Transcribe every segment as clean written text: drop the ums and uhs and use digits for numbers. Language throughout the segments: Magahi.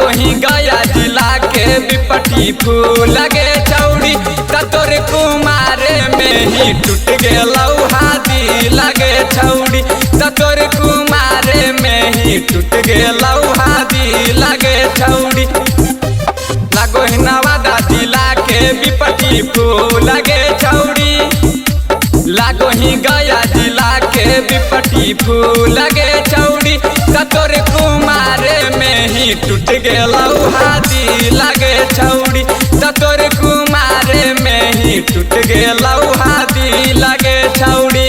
लागो ही गया जिला के बिपटी फूल लगे छौड़ी। तोर कुमारे में ही टूट गेलौ हादी लगे छौड़ी। तोर कुमारे में ही टूट गेलौ हादी लगे छौड़ी। लागो ही नवादा जिला के बिपटी फूल लगे छौड़ी। लागो ही गया जिला के बिपटी फूल लगे छौड़ी। तोर कुमारे में ही टूट गेलौ हादी लगे छौड़ी। तोर कुमारे में ही टूट गेलौ हादी लगे छौड़ी।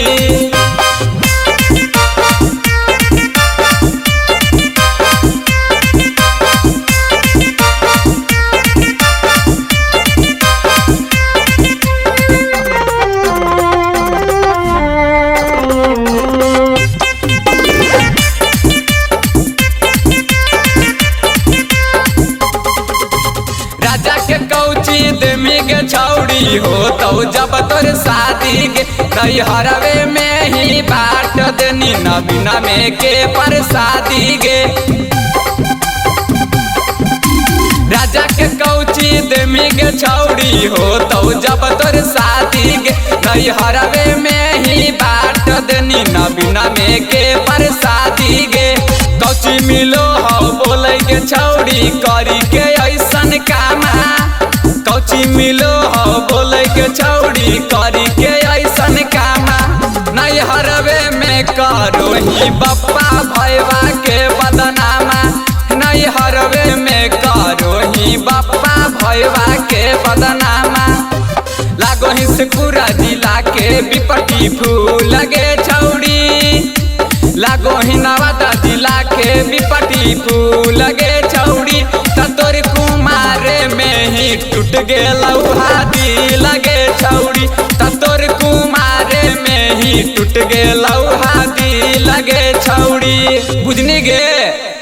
राजा के कौची देमी के छौड़ी हो तो जब तोर शादी के नैहरवे में ही बाट देनी नबीना में के पर शादी गे। राजा के कौची देमी के छौड़ी हो तो जब तोर शादी के नैहरवे में ही बाट देनी नबीना में के पर शादी गे। कौची मिलो हो बोले के छौड़ी करी के ऐसन कामा। कौची मिलो हो बोले के छौड़ी करी के ऐसन कामा। नैहरवे में करो ही बप्पा भैया के बदनामा। नैहरवे में करो ही बप्पा भैया के बदनामा। लागो ही शेखपुरा जिला के बिपटी फूल लगे छौड़ी। लागो ही नवादा जिला के बिपटी फूल लगे छौड़ी। तोर कुमारे में ही टूट गेलौ हादी लगे छौड़ी। तोर कुमारे में ही टूट गेलौ हादी लगे छौड़ी। बुझनी गे।